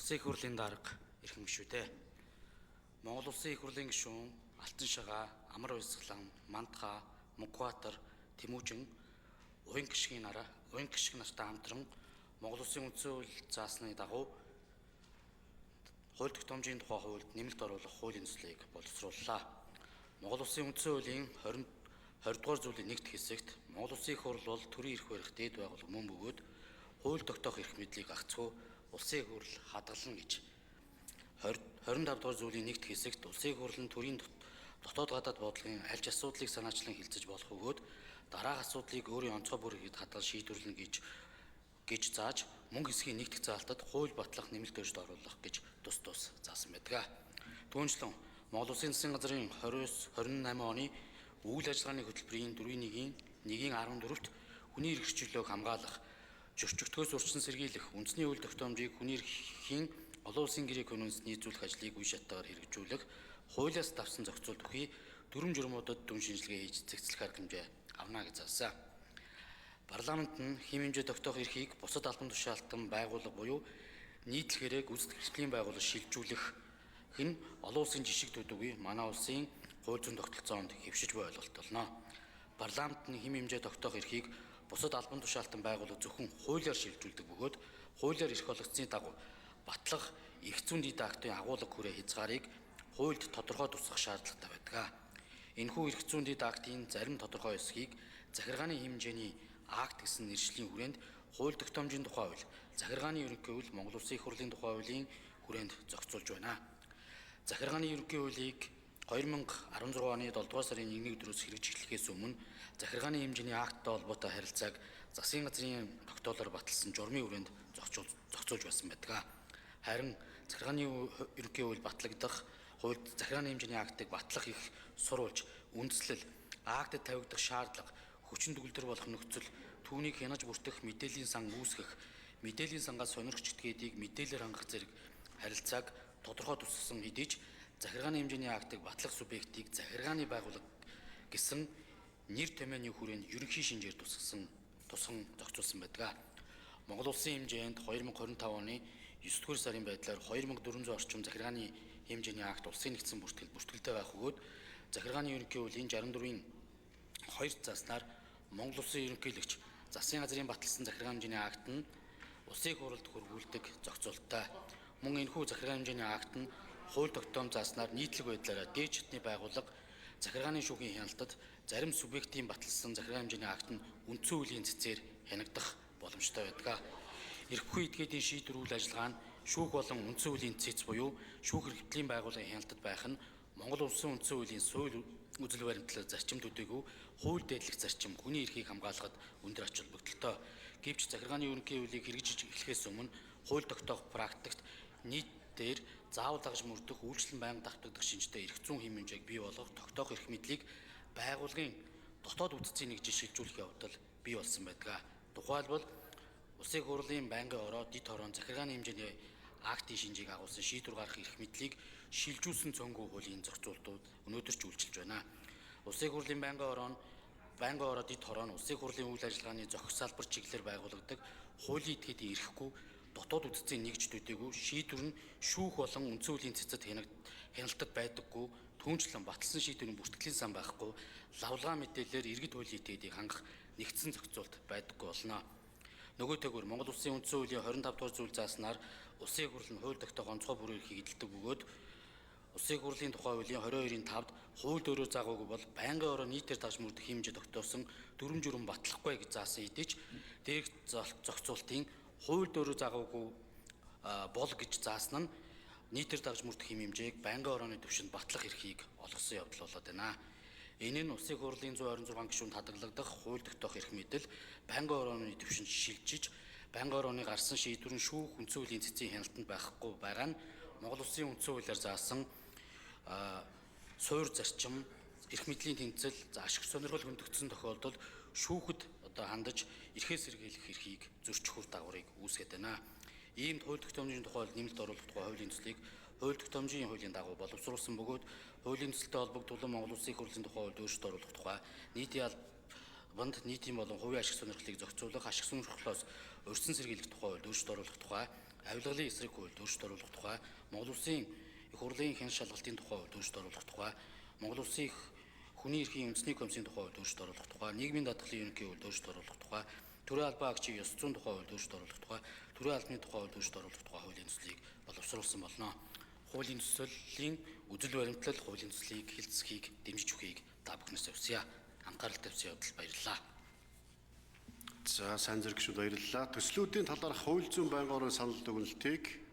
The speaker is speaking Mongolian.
Улсын их хурлын дарга эрхэм гишүүдээ. Монгол Улсын их хурлын гишүүн Алтан шагаа, Амар Уйсгалан, Мандха, Мөнхбаатар, Тэмүжин, Уян гишгийн нараа, Уян гишг нартай хамтран Монгол Улсын үндсэн хууль заасны дагуу хууль тогтоомжийн тухай хуульд нэмэлт оруулах хуулийн төслийг боловсрууллаа. Монгол Улсын үндсэн хуулийн 20 20 дугаар зүйлийн нэгд хэсэгт Монгол Улсын их хурл бол төрийн эрх барих дээд байгууллага мөн бөгөөд хууль тогтоох эрх мэдлийг гагцхүү улсын их хурл хадгална гэж 20 25 дугаар зүйлийн нэгд хэсэгт улсын их хурл нь төрийн дотоод гадаад бодлогын аль ч асуудлыг санаачлан хилцэж болох бөгөөд дараах асуудлыг өөрийн онцгой бүр хэрэгэд хадгал шийдвэрлэнэ гэж зааж мөн хэсгийн нэгдэх заалтад хууль батлах нэмэлт өөрчлөлт оруулах гэж тус тус заасан байдаг. Түүнчлэн Монгол Улсын засгийн газрын 29 28 оны үйл ажиллагааны хөтөлбөрийн 4-1-ийн 1-14-т хүний эрх чөлөөг хамгаалах, жөрчөгдөхөөс урьдчилан сэргийлэх, үндэсний үйл тогтоомжийг хүний эрхийн олон улсын гэрээ конвенцэд нийцүүлэх ажлыг үе шаттайгаар хэрэгжүүлэх, хуулиас давсан зохицуулт бүхий дүрм журмуудад дүн шинжилгээ хийж зэгцлэх арга хэмжээ авна гэж заасан. Парламент нь хэм хэмжээ тогтоох эрхийг бусад албан тушаалтан байгууллага буюу нийтлэхээрээ гүйцэтгэх байгууллага шилжүүлэх нь олон улсын жишг төдийгүй манай улсын хууль зүйн тогтолцоонд хэвшиж буй ойлголт болно. Парламент нь хэм хэмжээ тогтоох эрхийг бусад албан тушаалтан байгууллага зөвхөн хуулиар шилжүүлдэг бөгөөд хуулиар эрх олгогдсны дагуу батлах эрх зүйн дэд актын агуулга хүрээ хязгаарыг хуульд тодорхой тусгах шаардлагатай байдаг. Энэхүү эрх зүйн дэд актын зарим тодорхой ёсхийг захиргааны хэмжээний акт гэсэн нэршлийн хүрээнд хууль тогтоомжийн тухай хууль, захиргааны ерөнхий хууль, Монгол Улсын их хурлын тухай хуулийн хүрээнд зохицуулж байна. Захиргааны ерөнхий хуулийг 2016 оны 7 дугаар сарын 1-ний өдрөөс хэрэгжиж эхлэхээс өмнө захиргааны хэмжээний акттай холбоотой харилцааг засгийн газрын тогтоолоор баталсан журмын хүрээнд зохицуулж байсан байдаг. Харин захиргааны ерөнхий хууль батлагдах хуульд захиргааны хэмжээний актыг батлах их сурвалж, үндслэл, актад тавигдах шаардлага, хүчин төгөлдөр болох нөхцөл, түүнийг хянаж бүртгэх мэдээллийн сан үүсгэх, мэдээллийн сангаас сонирхч этгээдийг мэдээлэлээр хангах зэрэг харилцааг тодорхой тусгасан хэдий ч захиргааны хэмжээний актыг батлах субъектийг захиргааны байгууллага гэсэн нэр томьёоны хүрээнд ерөнхий шинжээр тусгасан тусган зохицуулсан байдаг. Монгол Улсын хэмжээнд 2025 оны 9 дугаар сарын байдлаар 2400 орчим захиргааны хэмжээний акт улсын нэгдсэн бүртгэлтэй байх бөгөөд захиргааны ерөнхий хуулийн 64-ийн 2 зааснаар Монгол Улсын ерөнхийлөгч засгийн газрын баталсан захиргааны хэмжээний акт нь улсын их хурлд хөрвүүлдэг зохицуулттай. Мөн энэхүү захиргааны хэмжээний акт нь хууль тогтоом зааснаар нийтлэг байдлаараа дээд шатны байгууллага захиргааны шүүхийн хяналтад зарим субъектийн баталсан захиргааны хэмжээний акт нь үндсэн хуулийн цэцээр хянагдах боломжтой байдаг. Эрхгүй этгээдийн шийдвэр үйл ажиллагаа нь шүүх болон үндсэн хуулийн цэц буюу шүүх хэрэгтлийн байгууллагын хяналтад байх нь Монгол Улсын үндсэн хуулийн суурь үзэл баримтлал зарчим төдийгүй хууль дээдлэх зарчим хүний эрхийг хамгаалахад өндөр ач холбогдолтой. Гэвч захиргааны ерөнхий хуулийг хэрэгжиж эхлэхээс өмнө хууль тогтоох практикт нийтээр заавал дагаж мөрдөх үйлчлэн байнга давтагдах шинжтэй эрх зүйн хэм хэмжээг бий болгох тогтоох эрх мэдлийг байгууллагын дотоод бүтцийн нэгжид шилжүүлэх явдал бий болсон байдаг. Тухайлбал Улсын их хурлын байнгын ороо дэд хорон захиргааны хэмжээний актын шинжийг агуулсан шийдвэр гаргах эрх мэдлийг шилжүүлсэн цөөнгүй хуулийн зохицуултууд өнөөдөр ч үйлчилж байна. Улсын их хурлын байнгын ороо нь байнгын ороо дэд хороо нь улсын их хурлын үйл ажиллагааны зохих салбар чиглэлээр байгуулагддаг хуулийн этгээдийн эрхгүй дотоод бүтцийн нэгж төдийгүй шийдвэр нь шүүх болон үндсэн хуулийн цэцэд хяналтад байдаггүй түүнчлэн баталсан шийдвэрийн бүртгэлийн сан байхгүй лавлгаа мэдээлэлээр иргэд хуулийн этгээдийг хангах нэгдсэн зохицуулт байдаггүй болно. Нөгөөтэйгүр Монгол Улсын үндсэн хуулийн 25 дугаар зүйл зааснаар улсын их хурл нь хууль тогтоох онцгой бүрэн эрхийг эдэлдэг бөгөөд Улсын их хурлын тухай хуулийн 22-ын 5-д хууль өөрөөр заагаагүй бол байнгын ороо нийтээр дагаж мөрдөх хэмжээ тогтоосон дүрм журам батлахгүй гэж заасан хэдий ч дээрх зохицуултын хууль өөрөөр заагаагүй бол гэж заасан нь нийтээр дагаж мөрдөх хэмжээг байнгын орооны түвшинд батлах эрхийг олгосон явдал болоод байна. Энэ нь Улсын их хурлын 126 гишүүнд хадгалагдах хууль тогтоох эрх мэдэл байнгын орооны түвшинд шилжиж байнгын орооны гарсан шийдвэр нь шүүх үндсэн хуулийн цэцгийн хяналтанд байхгүй байгаа нь Монгол Улсын үндсэн хуулиар заасан суур зарчим, эрх мэдлийн тэнцэл, за ашиг сонирхол хөндөгдсөн тохиолдолд шүүхэд одоо хандаж эрхээ сэргийлэх эрхийг зөрчих үр дагаврыг үүсгээд байна. Иймд хууль тогтоомжийн тухай нэмэлт оруулах тухай хуулийн төслийг хууль тогтоомжийн хуулийн дагуу боловсруулсан бөгөөд хуулийн төсөлтэй холбогдуулан Монгол Улсын их хурлын тухай хуульд өөрчлөлт оруулах тухай нийтийн албанд нийтийн болон хувийн ашиг сонирхлыг зохицуулах, ашиг сонирхлоос урьдчилан сэргийлэх тухай хуульд өөрчлөлт оруулах тухай авилгалын эсрэг хуульд өөрчлөлт оруулах тухай, Монгол Улсын их хурлын хяналт шалгалтын тухай хуульд өөрчлөлт оруулах тухай, Монгол Улсын их хүний эрхийн үндэсний комиссийн тухай хуульд өөрчлөлт оруулах тухай, нийгмийн даатгалын ерөнхий хуульд өөрчлөлт оруулах тухай, төрийн албан агчийн ёс зүйн тухай хуульд өөрчлөлт оруулах тухай, төрийн албаны тухай хуульд өөрчлөлт оруулах тухай хуулийн төслийг боловсруулсан болно. Хуулийн төслийн үзэл баримтлал хуулийн төслийг хэлцэхийг дэмжиж өгөхийг та бүхнээс хүсье. Анхаарал тавьсан явдал баярлалаа. За, сайн зэрэг гишүүд, баярлалаа. Төслүүдийн талаарх хууль зүйн байнгын орон санал дүгнэлтийг